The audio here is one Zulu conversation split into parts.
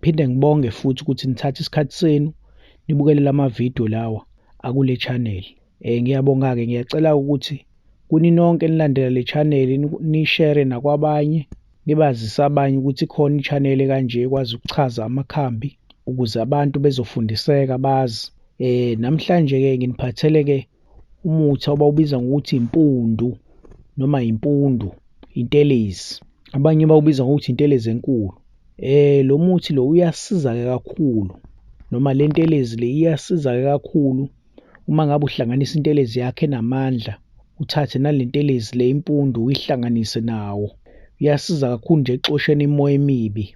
Phinde ngibonge futhi ukuthi nithathe isikhathi senu nibukele lama-video lawa akule channel. Ngiyabonga-ke, ngiyacela ukuthi kuni nonke enilandela le channel nishere nakwabanye, nibazise abanye ukuthi ikhona i-channel ekanje ekwazi ukuchaza amakhambi ukuze abantu bezofundiseka bazi. Namhlanje-ke nginiphathele-ke umuthi abawubiza ngokuthi impundu noma impundu, intelezi, abanye bawubiza ngokuthi intelezi enkulu. Lo muthi lo uyasiza-ke kakhulu noma le ntelezi le iyasiza-ke kakhulu uma ngabe uhlanganisa intelezi yakho enamandla, uthathe nale ntelezi le impundu uyihlanganise nawo. Uyasiza kakhulu nje ekuxosheni imimoya emibi.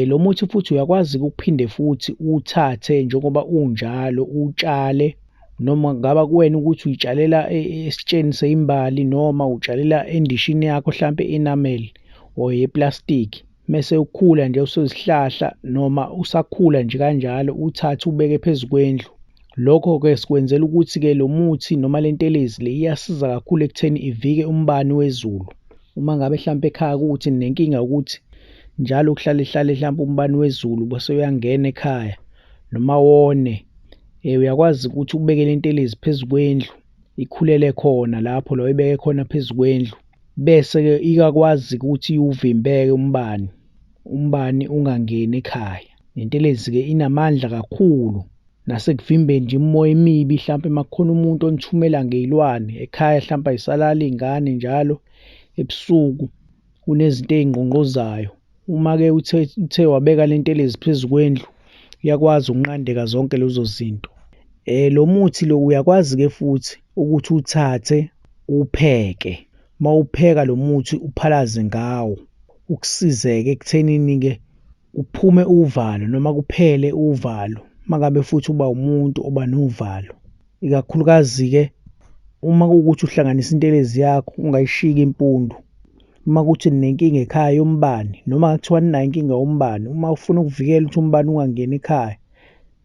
Lo muthi futhi uyakwazi-ke ukuphinde futhi uwuthathe njengoba unjalo uwutshale noma kungaba kuwena ukuthi uyitshalela esitsheni sey'mbali noma utshalela endishini yakho hlampe enamel or yeplastiki. Mese ukhula nje usuyisihlahla noma usakhula nje kanjalo uwuthathe uwubeke phezu kwendlu. Lokho-ke sikwenzela ukuthi-ke lo muthi noma le ntelezi le iyasiza kakhulu ekutheni ivike umbani wezulu. Uma ngabe hlampe ekhaya kuwukuthi ninenkinga yokuthi njalo kuhlale hlale hlampe umbani wezulu bese uyangena ekhaya noma wone, uyakwazi ukuthi ubeke le ntelezi phezu kwendlu ikhulele khona lapho la oyibeke khona phezu kwendlu. Bese-ke iyakwazi ukuthi iwuvimbe-ke umbani, umbani ungangeni ekhaya. Lentelezi-ke inamandla kakhulu nasekuvimbeni nje imimoya emibi hlampe uma kukhona umuntu onithumela ngey'lwane ekhaya, hlampe ayisalali iy'ngane njalo ebusuku kunezinto ey'ngqongqozayo. Uma-ke uthe wabeka le ntelezi phezu kwendlu, iyakwazi ukunqandeka zonke lezo zinto. Lo muthi lo uyakwazi-ke futhi ukuthi uwuthathe uwupheke. Uma uwupheka lo muthi uphalaze ngawo, ukusizeke ekuthenini-ke kuphume uvalo noma kuphele uvalo uma ngabe futhi uba umuntu oba novalo. Ikakhulukazi-ke uma kuwukuthi uhlanganisa intelezi yakho ungayishiyi impundu. Uma kuwukuthi ninenkinga ekhaya yombani noma kungathiwa aninayo inkinga yombani, uma ufuna ukuvikela ukuthi umbani ungangeni ekhaya,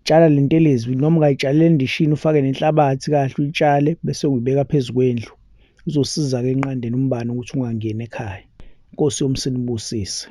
tshala le ntelezi noma ungayitshalela endishini ufake nenhlabathi kahle uyitshale bese uyibeka phezu kwendlu. Izosiza-ke ekunqandeni umbani ukuthi ungangeni ekhaya. Inkosi yomsa inibusise.